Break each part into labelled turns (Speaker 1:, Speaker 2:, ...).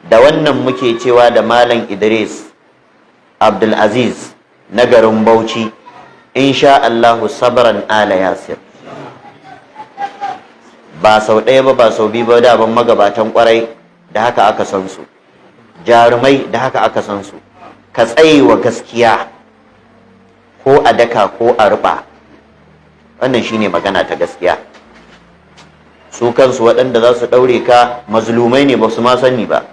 Speaker 1: Da wannan muke cewa da Malam Idris Abdulaziz na garin Bauchi, insha Allahu sabran ala Yasir. Ba sau ɗaya ba, ba sau biyu ba, daban magabatan kwarai da haka aka san su, jarumai da haka aka san su. Ka tsaye wa gaskiya ko a daka ko a ruɓa, wannan shine magana ta gaskiya. Su kansu waɗanda za su ɗaure ka mazlumai ne, ba su ma sani ba,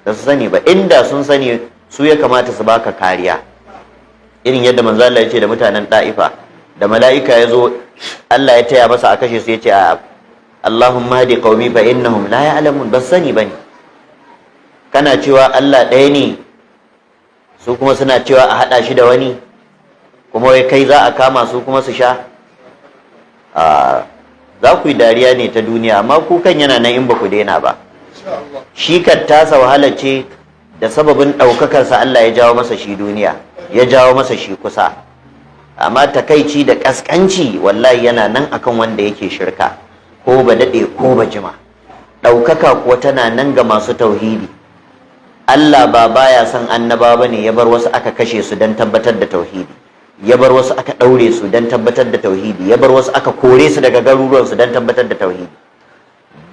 Speaker 1: da su sani ba. Inda sun sani, su ya kamata su baka kariya, irin yadda manzo Allah ya ce da mutanen Da'ifa, da mala'ika ya zo Allah ya taya masa a kashe su, ya ce a Allahumma hadi qaumi fa innahum la ya'lamun. Bas sani bane. Kana cewa Allah ɗaya ne, su kuma suna cewa a haɗa shi da wani, kuma wai kai za a kama su kuma su sha. A za ku yi dariya ne ta duniya, amma kukan yana nan in ba ku daina ba. Shi kan tasa wahala ce da sababin ɗaukakarsa Allah ya jawo masa shi duniya, ya jawo masa shi kusa. Amma takaici da ƙasƙanci wallahi yana nan akan wanda yake shirka, ko ba daɗe ko ba jima. Ɗaukaka kuwa tana nan ga masu tauhidi. Allah ba baya son annaba ba ne ya bar wasu aka kashe su don tabbatar da tauhidi, ya bar wasu aka ɗaure su don tabbatar da tauhidi, ya bar wasu aka kore su daga garuruwansu don tabbatar da tauhidi.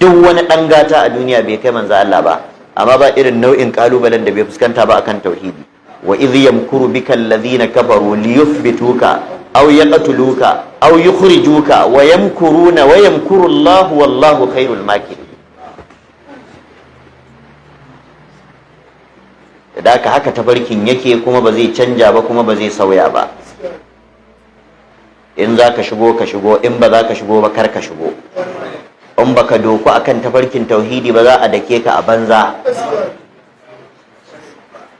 Speaker 1: Duk wani ɗan gata a duniya bai kai manzo Allah ba, amma ba irin nau'in kalubalen da bai fuskanta ba akan tauhidi. Wa idh yamkuru bika alladhina kafaru liyuthbituka aw yaqtuluka aw yukhrijuka wa yamkuruna wa yamkuru Allah, wallahu khairul makirin. Da haka, haka tafarkin yake, kuma ba zai canja ba, kuma ba zai sauya ba. In za ka shigo, ka shigo. In ba za ka shigo ba, kar ka shigo. In baka doku akan tafarkin tauhidi ba, za a dake ka a banza.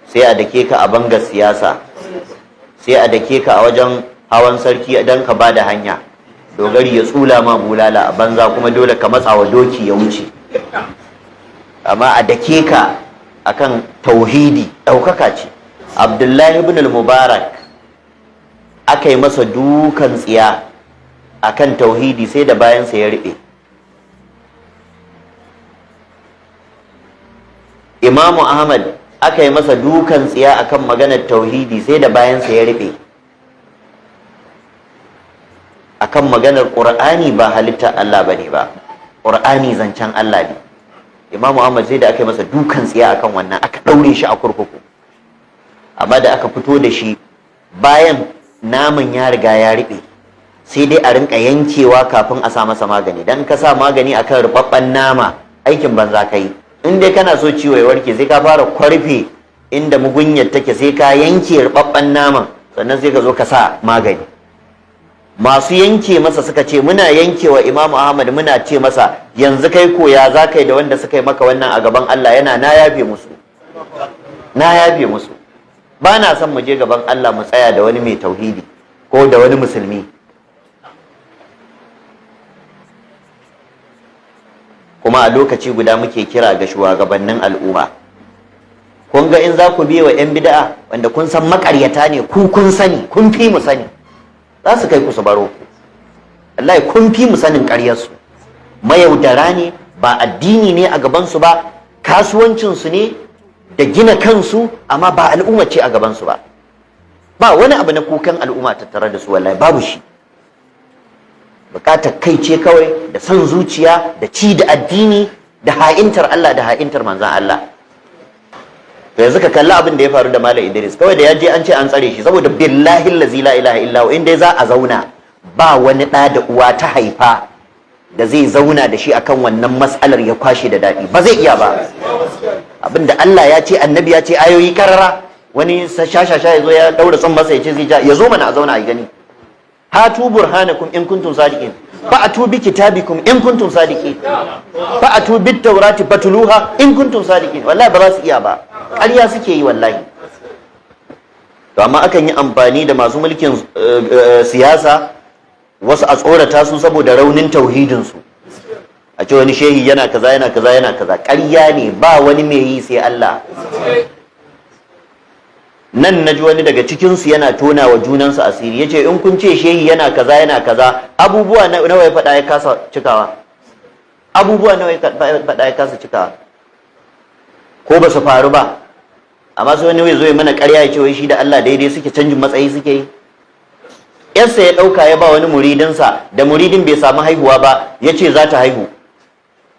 Speaker 1: Sai a dake ka a bangar siyasa, sai a dake ka a wajen hawan sarki don ka bada hanya, dogari ya tsula ma bulala a banza, kuma dole ka matsa wa doki ya wuce. Amma a dake ka akan tauhidi ɗaukaka ce. Abdullahi ibn al-Mubarak aka yi masa dukan tsiya akan tauhidi, sai da bayansa ya riɓe. Imamu Ahmad aka yi masa dukan tsiya akan maganar tauhidi, sai da bayansa ya riɓe. Akan maganar Ƙur'ani ba halitta Allah bane ba, Ƙur'ani zancen Allah ne, Imamu Ahmad sai da aka yi masa dukan tsiya akan wannan, aka ɗaure shi a kurkuku. Amma da aka fito da shi, bayan naman ya riga ya riɓe, sai dai a rinka yankewa kafin a sa masa magani. Dan ka sa magani akan rubabban nama, aikin banza ka yi. In dai kana so ciwo ya warke, sai ka fara kwarfe inda mugunyar take, sai ka yanke rubabban naman, sannan sai ka zo ka sa magani. Masu yanke masa suka ce, muna yankewa Imamu Ahmad, muna ce masa, yanzu kai koya za ka yi da wanda suka yi maka wannan a gaban Allah? Yana, na yafe musu, na yafe musu. Ba na son mu je gaban Allah mu tsaya da wani mai tauhidi ko da wani musulmi. Kuma a lokaci guda muke kira ga shugabannin al'umma, kun ga in za ku biye wa 'yan bid'a wanda kun san makaryata ne, ku kun sani, kun fi mu sani, za su kai ku su baro ku. Wallahi kun fi mu sanin ƙaryarsu. Mayaudara ne, ba addini ne a gabansu ba, kasuwancinsu ne da gina kansu, amma ba al'umma ce a gabansu ba. Ba wani abu na kukan al'umma tattare da su, wallahi babu shi. Bukatar kai ce kawai, da son zuciya, da ci da addini, da ha'intar Allah, da ha'intar manzan Allah. To yanzu ka kalli abin da ya faru da Malam Idris. Kawai da ya je an ce an tsare shi, saboda billahi allazi la ilaha illa hu, inda za a zauna ba wani ɗa da uwa ta haifa da zai zauna da shi akan wannan mas'alar ya kwashe da daɗi, ba zai iya ba. Abinda Allah ya ce, annabi ya ce, ayoyi karara, wani shashasha ya zo ya daura son masa ya ce zai ja, ya zo mana a zauna a gani. Hatu burhanakum in kuntum sadiqin, fa'atu bi kitabikum in kuntum sadiqin, fa'atu bit tawrati fatluha in kuntum sadiqin. Wallahi ba za su iya ba, ƙarya suke yi wallahi. To amma akan yi amfani da masu mulkin siyasa, wasu a tsorata su saboda raunin tauhidin su, a ce wani shehi yana kaza, yana kaza, yana kaza. Ƙarya ne, ba wani mai yi sai Allah. Nan na ji wani daga cikinsu yana tona wa junansu asiri, ya ce in kun ce shehi yana kaza, yana kaza, abubuwa nawa ya faɗa ya kasa cikawa? Abubuwa nawa ya faɗa ya kasa cikawa? Ko ba su faru ba? Amma sai wani zo ya mana ƙarya ya ce wai shi da Allah daidai suke, canjin matsayi suke yi. Yarsa ya ɗauka ya ba wani muridinsa, da muridin bai samu haihuwa ba, ya ce za ta haihu.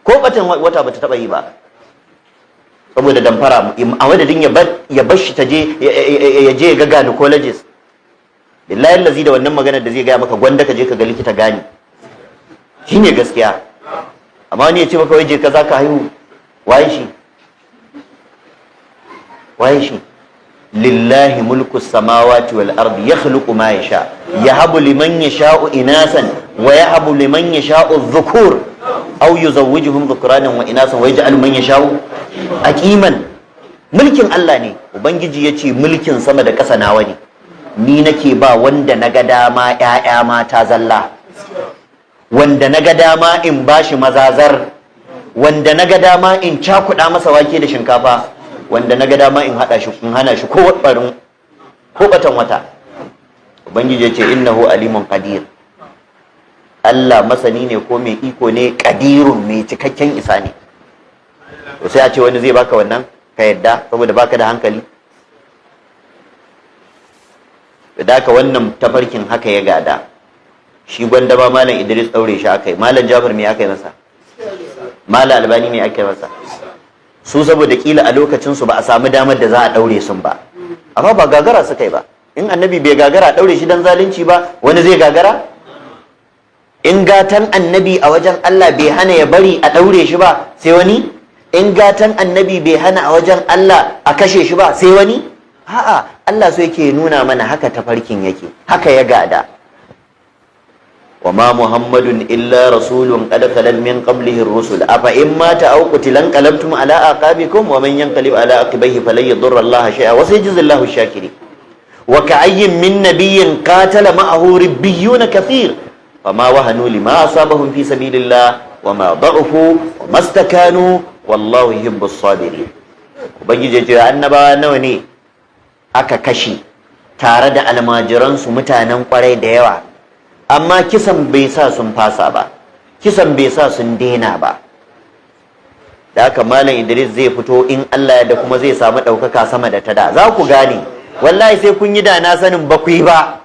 Speaker 1: Ko batan wata bata taɓa yi ba, saboda damfara. A madadin ya bar shi ta je, ya je ya ga gynecologist. Billahi lazi, da wannan maganar da zai gaya maka, gwanda ka je ka ga likita gani, shine gaskiya. Amma wani ya ce maka wai je ka, za ka haihu. Waye shi? Waye shi? Lillahi mulku samawati wal ardi, yakhluqu ma yasha, yahabu liman yasha'u inasan wa yahabu liman yasha'u dhukur, aw yuzawwijuhum dhukranan wa inasan wa yaj'alu man yasha'u aqiman. Mulkin Allah ne. Ubangiji yace mulkin sama da ƙasa nawa ne, ni nake ba wanda naga dama ƴaƴa mata zalla, wanda naga dama in bashi mazazar, wanda naga dama in cakuɗa masa wake da shinkafa, wanda naga dama in hada shi, in hana shi ko barin ko batan wata. Ubangiji ya ce innahu alimun qadir. Allah masani ne ko mai iko ne, qadirun, mai cikakken isa ne. To sai a ce wani zai baka wannan ka yadda saboda baka da hankali. Da haka wannan tafarkin haka ya gada shi. Gwanda ba Malam Idris daure shi akai, Malam Jafar me aka yi masa? Malam Albani me aka yi masa? Su saboda kila a lokacin su ba a samu damar da za a daure sun ba, amma ba gagara suka yi ba. In Annabi bai gagara a daure shi dan zalunci ba, wani zai gagara? In gatan Annabi a wajen Allah bai hana ya bari a daure shi ba, sai wani? In gatan Annabi bai hana a wajen Allah a kashe shi ba, sai wani? A'a, Allah so yake nuna mana haka tafarkin yake, haka ya gada. وما محمد إلا رسول قد خلت من قبله الرسل، أفإن مات أو قتل انقلبتم على أعقابكم، ومن ينقلب على عقبيه فلن يضر الله شيئا وسيجزي الله الشاكرين. وكأي من نبي قاتل معه ربيون كثير فما وهنوا لما أصابهم في سبيل الله وما ضعفوا وما استكانوا والله يحب الصابرين. Ubangiji ya ce annabawa nawa ne aka kashe tare da almajiransu mutanen kwarai da yawa, amma kisan bai sa sun fasa ba, kisan bai sa sun daina ba. Da haka Malam Idris zai fito in Allah ya da, kuma zai samu ɗaukaka sama da ta da. Za ku gane, wallahi sai kun yi da na sanin ba ku yi ba.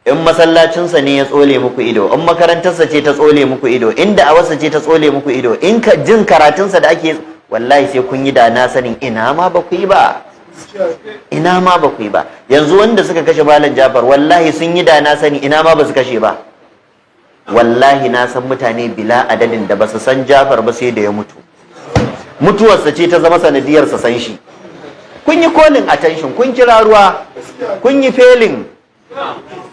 Speaker 1: In masallacinsa ne ya tsole muku ido, in makarantarsa ce ta tsole muku ido, in da'awarsa ce ta tsole muku ido, in jin karatunsa da ake, wallahi sai kun yi da na sanin ina ma ba ku yi ba, ina ma ba ku yi ba. Yanzu wanda suka kashe Malam Jafar, wallahi sun yi da na sani ina ma ba su kashe ba. Wallahi na san mutane bila adadin da ba su san Jafar ba sai da ya mutu. Mutuwarsa ce ta zama sanadiyar sa san shi. Kun yi calling attention, kun kira ruwa, kun yi failing.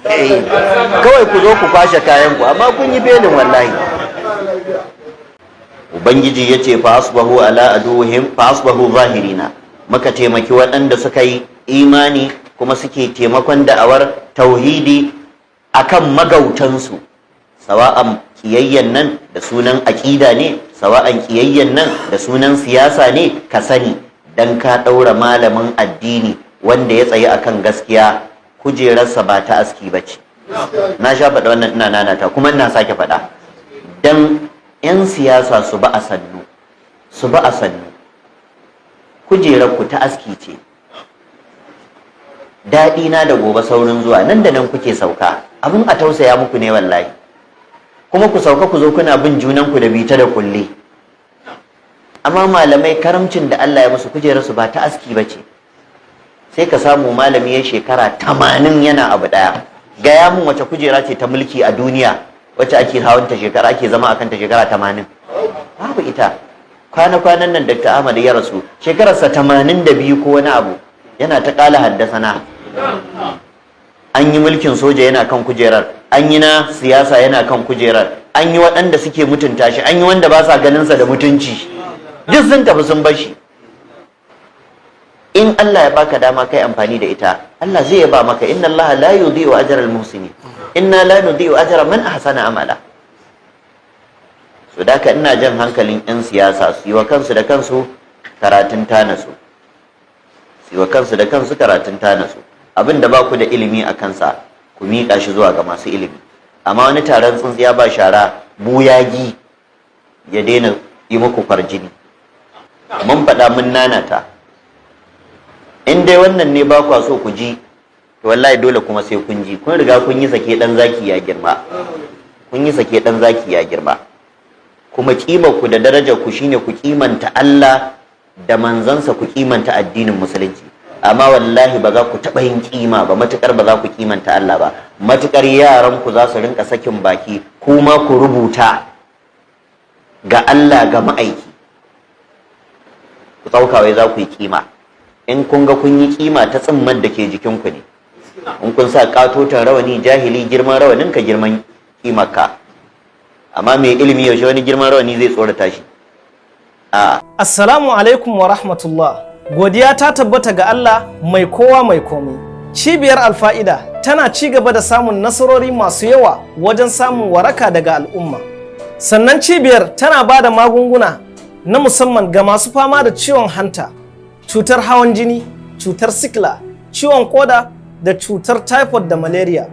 Speaker 1: Kawai ku zo ku kwashe kayan ku, amma kun yi failing wallahi. Ubangiji ya ce fa asbahu ala aduwwihim, fa asbahu zahirina. Muka taimaki waɗanda suka yi imani kuma suke taimakon da'awar tauhidi akan magautansu, sawa'an kiyayyen nan da sunan aƙida ne, sawa'an kiyayyen nan da sunan siyasa ne. Ka sani, dan ka ɗaura malamin addini wanda ya tsayi akan gaskiya, kujerarsa ba ta aski ba ce. Na sha faɗa wannan, ina nanata kuma ina sake faɗa. Dan 'yan siyasa su ba a sannu, su ba a sannu. Kujerar ku ta aski ce? Daɗi na da gobe saurin zuwa, nan da nan kuke sauka. Abin a tausaya muku ne wallahi. Kuma ku sauka, ku zo kuna bin junanku da bita da kulle. Amma malamai, karamcin da Allah ya musu, kujerarsu ba ta aski ba ce. Sai ka samu malami ya shekara 80 yana abu ɗaya. Gaya mun wace kujera ce ta mulki a duniya wacce ake hawan ta shekara, ake zama akan ta shekara 80? Babu ita. Kwana-kwanan nan Dr. Ahmad ya rasu, shekararsa 82 ko wani abu, yana ta kala haddasana. An yi mulkin soja yana kan kujerar, an yi na siyasa yana kan kujerar, an yi waɗanda suke mutunta shi, an yi wanda ba sa ganinsa da mutunci, duk sun tafi sun bashi. In Allah ya baka dama kai amfani da ita, Allah zai yaba maka. Inna Allah la yudhi'u ajra al-muhsinin, inna la nudhi'u ajra man ahsana amala. So da ina jan hankalin 'yan siyasa su yi wa kansu da kansu karatun tanasu, su yi wa kansu da kansu karatun tanasu. Abin da ba ku da ilimi a kansa, ku miƙa shi zuwa ga masu ilimi. Amma wani taron tsintsiya ba shara, buyagi ya daina yi muku kwarjini. Mun faɗa, mun nanata, in dai wannan ne ba kwa so ku ji, to wallahi dole kuma sai kun ji. Kun riga kun yi sake, dan zaki ya girma. Kun yi sake, dan zaki ya girma. Kuma kimar ku da darajar ku shine ku kimanta Allah da manzansa, ku kimanta addinin Musulunci. Amma wallahi ba za ku taɓa yin kima ba matukar ba za ku kimanta Allah ba, matukar yaran ku za su rinka sakin baki kuma ku rubuta ga Allah ga ma'aiki, ku ɗauka wai za ku yi kima. In kun ga kun yi kima, ta tsimman da ke jikinku ne. In kun sa katoton rawani, jahili girman rawanin ka girman kimarka. Amma mai ilimi, yaushe wani girman rawani zai tsorata shi a
Speaker 2: Assalamu alaikum wa rahmatullah. Godiya ta tabbata ga Allah mai kowa mai komai. Cibiyar Alfa'ida tana ci gaba da samun nasarori masu yawa wajen samun waraka daga al'umma. Sannan cibiyar tana ba da magunguna na musamman ga masu fama da ciwon hanta, cutar hawan jini, cutar sikila, ciwon koda da cutar typhoid da malaria.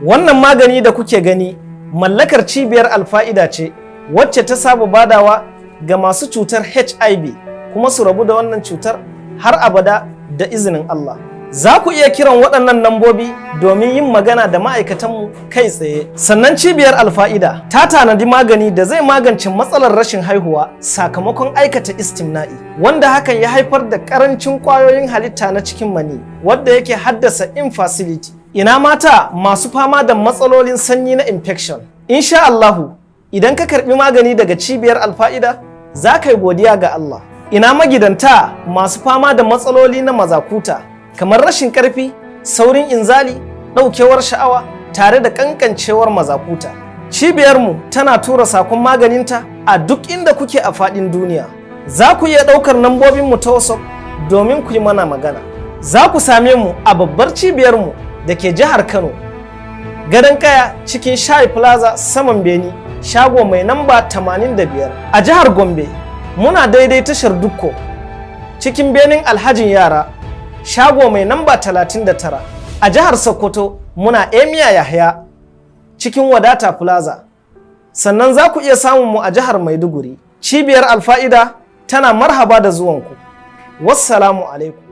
Speaker 2: Wannan magani da kuke gani mallakar cibiyar Alfa'ida ce, wacce ta saba badawa ga masu cutar HIV kuma su rabu da wannan cutar har abada da izinin Allah. Za ku iya kiran waɗannan nambobi domin yin magana da ma'aikatanmu kai tsaye. Sannan cibiyar Alfa'ida ta tanadi magani da zai magance matsalar rashin haihuwa sakamakon aikata istimna'i, wanda hakan ya haifar da ƙarancin ƙwayoyin halitta na cikin mani, wadda yake haddasa infertility. Ina mata masu fama da matsalolin sanyi na infection. Insha Allahu, idan ka karɓi magani daga cibiyar Alfa'ida, za ka yi godiya ga Allah. Ina magidanta masu fama da matsaloli na mazakuta, kamar rashin ƙarfi, saurin inzali, ɗaukewar sha'awa, tare da ƙanƙancewar mazakuta. Cibiyarmu tana tura sakon maganinta a duk inda kuke a faɗin duniya. Za ku iya ɗaukar nambobinmu ta WhatsApp domin ku yi mana magana. Za ku same mu a babbar cibiyarmu da ke jihar Kano, Gadon Kaya, cikin Shai Plaza, saman bene, shago mai namba 85. A jihar Gombe, muna daidai tashar Dukko, cikin benin Alhajin Yara, shago mai namba 39. A jihar Sokoto, muna Emia Yahya, cikin Wadata Plaza. Sannan za ku iya samun mu a jihar Maiduguri. Cibiyar Alfa'ida tana marhaba da zuwanku. Wassalamu alaikum.